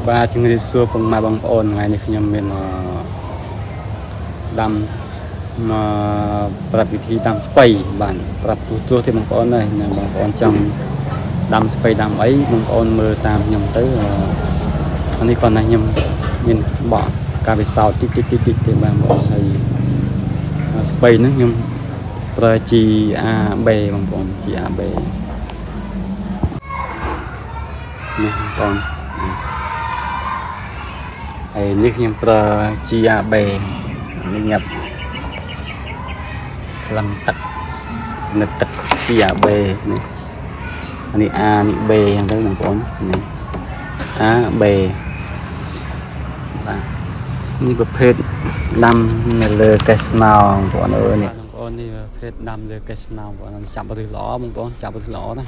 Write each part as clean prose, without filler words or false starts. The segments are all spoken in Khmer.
បាទជំរាបសួរពុកម៉ែបងប្អូនថ្ងៃនេះខ្ញុំមានដាំមកប្រាប់វិធីដាំស្ពៃបាទប្រាប់ទូទស្សន៍ទេបងប្អូនហើយណាបងប្អូនចង់ដាំស្ពៃដាំអីបងប្អូនមើលតាមខ្ញុំទៅអានេះគាត់ណាខ្ញុំមានបកការពិសោធន៍តិចតិចតិចតិចទេបាទបងប្អូនហើយស្ពៃហ្នឹងខ្ញុំប្រើ GAB បងប្អូន GAB នេះបងប្អូនហើយនេះខ្ញុំប្រើ GAB នេះញាប់ក្លឹមទឹកនឹកទឹក GAB នេះអានេះ A នេះ B អញ្ចឹងទៅបងប្អូននេះ A B បាទនេះប្រភេទដាំនៅលើកេះស្នោបងប្អូនអើយនេះបងប្អូននេះប្រភេទដាំលើកេះស្នោបងប្អូនចាប់រឹសល្អបងប្អូនចាប់រឹសល្អណា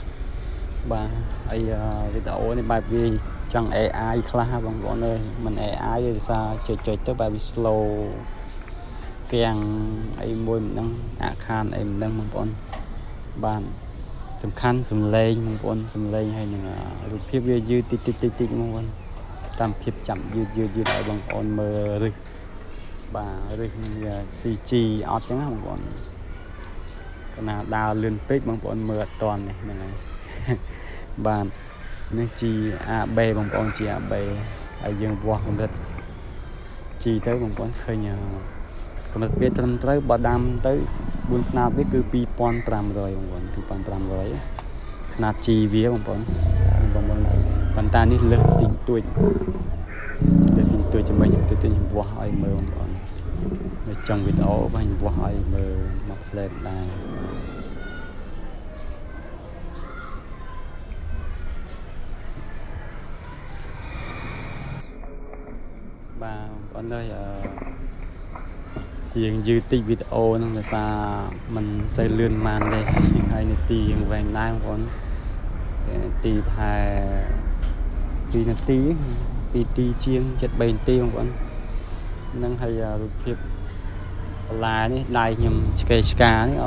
បាទហើយវីដេអូនេះបែបវាចង់ AI ខ្លះបងប្អូនអើយមិន AI ទេដោយសារចុចចុចទៅបែបវា slow គៀងអីមួយមិនដឹងអាខានអីមិនដឹងបងប្អូនបាទសំខាន់សំឡេងបងប្អូនសំឡេងហើយនឹងរូបភាពវាយឺតតិចតិចតិចតិចបងប្អូនតាមភាពចាប់យឺតយឺតយឺតឲ្យបងប្អូនមើលរឹសបាទរឹសនឹងវា CG អត់ចឹងណាបងប្អូនកណាដើរលឿនពេកបងប្អូនមើលអត់តាន់នេះហ្នឹងហើយបាទនេះ GAB បងប្អូន GAB ហើយយើងវាស់កម្រិត G ទៅបងប្អូនឃើញកម្រិតវាត្រឹមត្រូវបើដាំទៅ4ខ្នាតវាគឺ2500បងប្អូន2500ខ្នាត G វាបងប្អូនបងប្អូនប៉ុន្តែនេះលើសតិចតួចលើសតិចតួចចាំខ្ញុំទៅទិញវាស់ឲ្យមើលបងប្អូននៅចុងវីដេអូបាទខ្ញុំវាស់ឲ្យមើលមកផ្លែតដែរបាទបងប្អូនអើយរៀងយឺតតិចវីដេអូហ្នឹងដោយសារมันសូវលឿនម៉ានទេហើយនាទីរៀងវែងដែរបងប្អូននាទីប្រហែល2នាទី2នាទីជាង7 3នាទីបងប្អូនហ្នឹងហើយរូបភាពបន្លែនេះដៃខ្ញុំឆ្កេឆ្កានេះអ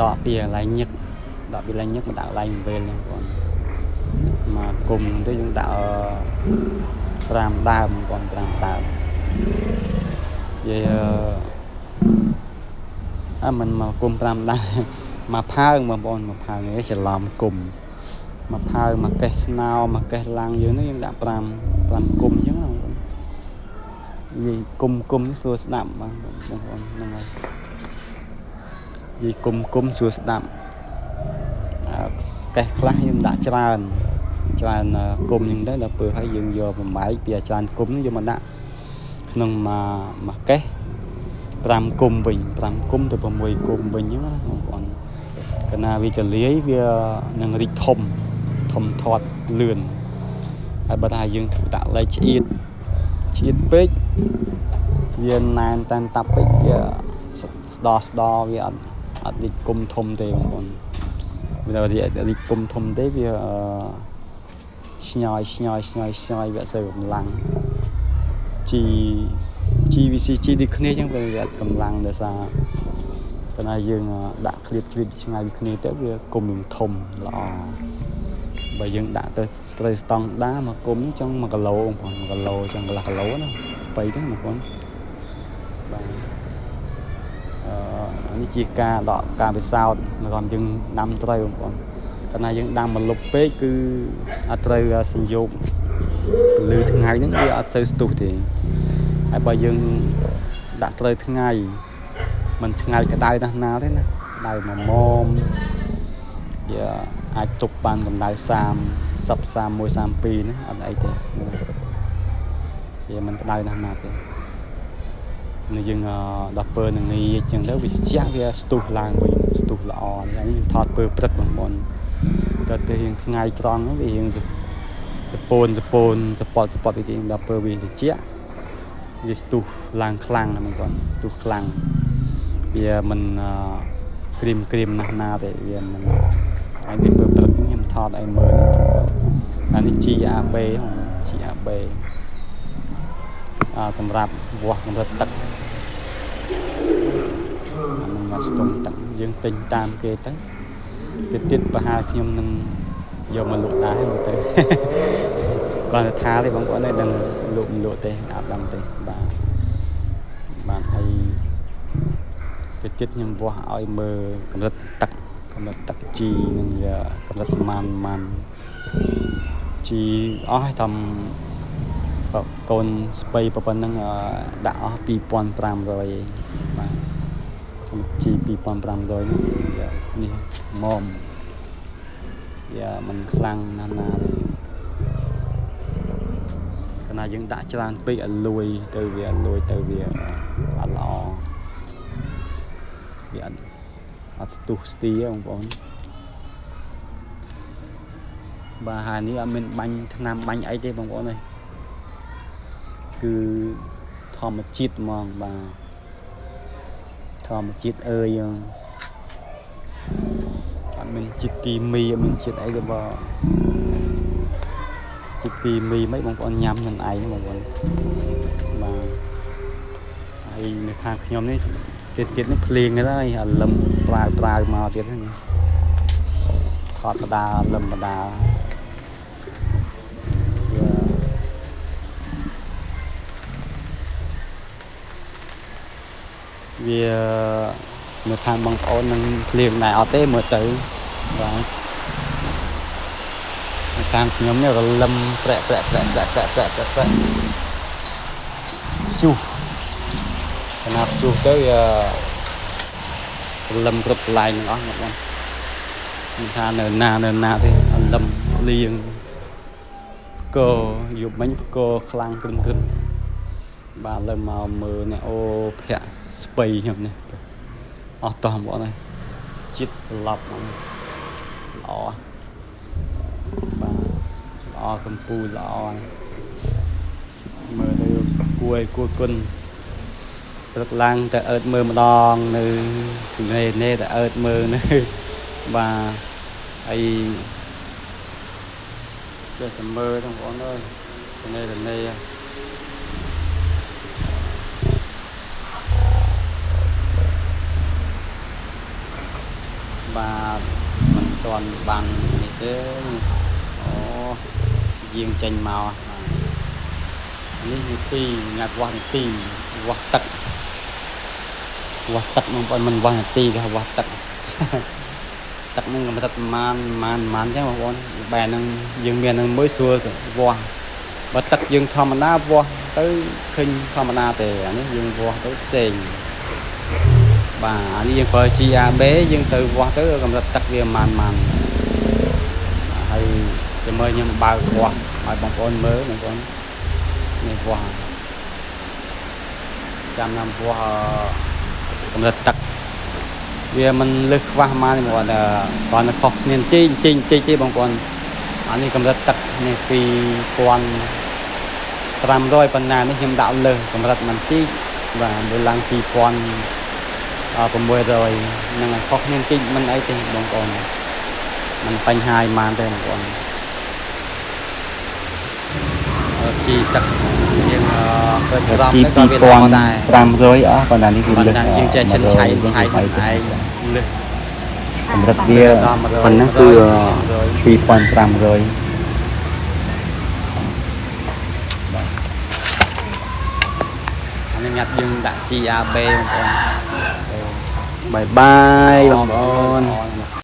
ដកពីកន្លែងញឹកដកពីកន្លែងញឹកមកដាក់កន្លែងវេលហ្នឹងបងប្អូនមកគុំទៅយើងដាក់5ដើមបងប្អូន5ដើមនិយាយអើមិនមកគុំ5ដើមមកផើងបងប្អូនមកផើងនេះច្រឡំគុំមកផើងមកកេះស្នោមកកេះឡាំងយើងនេះយើងដាក់5គុំអញ្ចឹងបងប្អូននិយាយគុំគុំនេះស្រួលស្ដាប់បាទបងប្អូនហ្នឹងហើយនិយាយគុំគុំស្រួលស្ដាប់កេះខ្លះយើងដាក់ច្រើនច្រើនគុំអញ្ចឹងទៅដល់ពេលហើយយើងយកបំបែកពីអាច្រើនគុំនេះយកមកដាក់ក្នុងមួយកេះ5គុំវិញ5គុំទៅ6គុំវិញអញ្ចឹងណាបងប្អូនកណាវាចលាយវានឹងរីកធំធំធាត់លឿនហើយបើថាយើងធ្វើដាក់លេខឆ្អៀតឆ្អៀតពេកវាណែនតាន់តាប់ពេកវាស្ដោស្ដោវាអត់រីកគុំធំទេបងប្អូនវារីកគុំធំទេវាឆ្ញយឆ្ញយឆ្ញយឆ្ញយវាអត់សូវកម្លាំង G GVCG ដូចគ្នាអញ្ចឹងវាអត់កម្លាំងដោយសារប៉ុន្តែយើងដាក់ឃ្លៀតឃ្លៀតឆ្ងាយពីគ្នាទៅវាគុំនឹងធំល្អបើយើងដាក់ទៅត្រូវស្តង់ដាមកគុំនេះចង់1គីឡូបងប្អូន1គីឡូចង់កន្លះគីឡូណាស្ពៃទៅបងប្អូនបាទអឺនេះជាការដកការពិសោធន៍សម្រាប់យើងដាំត្រូវបងប្អូនកាលណាយើងដាំមកលុបពេកគឺអត់ត្រូវសញ្យោគពលឺថ្ងៃហ្នឹងវាអត់សូវស្ទុះទេហើយបើយើងដាក់ត្រូវថ្ងៃមិនថ្ងៃក្តៅណាស់ណាទេណាក្តៅមួយមុំវាអាចទប់បានកម្ដៅ30 31 32ហ្នឹងអត់អីទេវាមិនក្តៅណាស់ណាទេនេះយើងដល់ពើនឹងងាយចឹងទៅវាជះវាស្ទុះឡើងវិញស្ទុះល្អនេះខ្ញុំថតពើព្រឹកបងប្អូនទៅទៅរៀងថ្ងៃត្រង់វារៀងសពូនសពូនសពតសពតវារៀងដល់ពើវាត្រជាក់វាស្ទុះឡើងខ្លាំងបងប្អូនស្ទុះខ្លាំងវាមិនក្រៀមក្រៀមណាស់ណាទេវាមិនហើយពីពើព្រឹកខ្ញុំថតឲ្យមើលនេះអានេះ GAB GAB សម្រាប់វាស់កម្រិតទឹកអានឹងងាប់ស្ទង់ទឹកយើងទិញតាមគេទៅទៀតទៀតប្រហែលខ្ញុំនឹងយកមកលក់ដែរមើលទៅ គាត់ថាទេបងប្អូនឯងដឹងលក់មិនលក់ទេអត់ដឹងទេបាទបាទហើយទៅទៀតខ្ញុំវាស់ឲ្យមើលកម្រិតទឹកកម្រិតទឹកជីនឹងវាកម្រិតម៉ានម៉ានជីអស់តំកូនស្ពៃប៉ុណ្ណឹងដាក់អស់2500បាទកម្រិតជី2500នេះនេះមុំវាមិនខ្លាំងណាស់ណាទេកាលណាយើងដាក់ច្រើនពេកឲ្យលួយទៅវាលួយទៅវាអត់ល្អវាអត់ស្ទុះស្ទីបងប្អូនបាទហើយនេះអត់មានបាញ់ថ្នាំបាញ់អីទេបងប្អូនអើយគឺធម្មជាតិហ្មងបាទធម្មជាតិអើយអត់មានជាតិគីមីអត់មានជាតិអីទេបងជាតិគីមីមិនបងប្អូនញ៉ាំខ្លួនឯងបងប្អូនបាទហើយនៅខាងខ្ញុំនេះទៀតទៀតនេះភ្លៀងហើយអាលឹមប្រាវប្រាវមកទៀតហ្នឹងថតបដាលឹមបដាវានៅខាងបងប្អូននឹងភ្លៀងដែរអត់ទេមើលទៅបាទនៅខាងខ្ញុំនេះរលឹមប្រែកប្រែកប្រែកប្រែកប្រែកប្រែកប្រែកប្រែកជុះកណាប់ជុះទៅរលឹមគ្រប់កន្លែងទាំងអស់បងប្អូនមិនថានៅណានៅណាទេរលឹមភ្លៀងកយប់មិញកខ្លាំងក្រឹមក្រឹមបាទលើមកមើលនេះអូភ័ក្រស្ពៃខ្ញុំនេះអស់តោះបងប្អូនហើយជាតិស្លាប់ហ្នឹងល្អបាទល្អកម្ពូលល្អមើលទៅគួយគួរគុណព្រឹកឡើងទៅអើតមើលម្ដងនៅសំណេរនេះទៅអើតមើលនៅបាទហើយចេះតែមើលបងប្អូនអើយសំណេរនេះបាទមិនទាន់បាននេះទេអូយាងចេញមកនេះនីតិងាត់វាស់នីតិវាស់ទឹកវាស់ទឹកបងប្អូនមិនវាស់នីតិគេវាស់ទឹកទឹកនឹងកម្រិតម៉ានម៉ានម៉ានចឹងបងប្អូនបែរនឹងយើងមាននឹងមួយស្រួលវាស់បើទឹកយើងធម្មតាវាស់ទៅឃើញធម្មតាទេអានេះយើងវាស់ទៅផ្សេងបាទអានេះយើងប្រើ GAB យើងទៅវាស់ទៅកម្រិតទឹកវាម៉ានម៉ានហើយចាំមើលខ្ញុំបើកវាស់ឲ្យបងប្អូនមើលបងប្អូននេះវាស់ចាំណាំវាស់កម្រិតទឹកវាមិនលើសខ្វះម៉ានទេបងប្អូនគ្រាន់តែខុសគ្នាបន្តិចបន្តិចបន្តិចទេបងប្អូនអានេះកម្រិតទឹកនេះ2500ប៉ុណ្ណានេះខ្ញុំដាក់លើសកម្រិតបន្តិចបាទវាឡើង2600នឹងខុសគ្នាបន្តិចមិនអីទេបងប្អូនមិនបញ្ហាឯម៉ានទេបងប្អូនជីទឹកយើងទៅក្រំទៅក៏វាល្អដែរ 500អស់ប៉ុន្តែនេះគឺលើស យើងចេះឈិនឆៃឆៃខ្លួនឯងលើស កម្រិតវាប៉ុណ្ណឹងគឺ2500អានេះងាត់យើងដាក់ GAB បងប្អូន បាយបាយបងប្អូន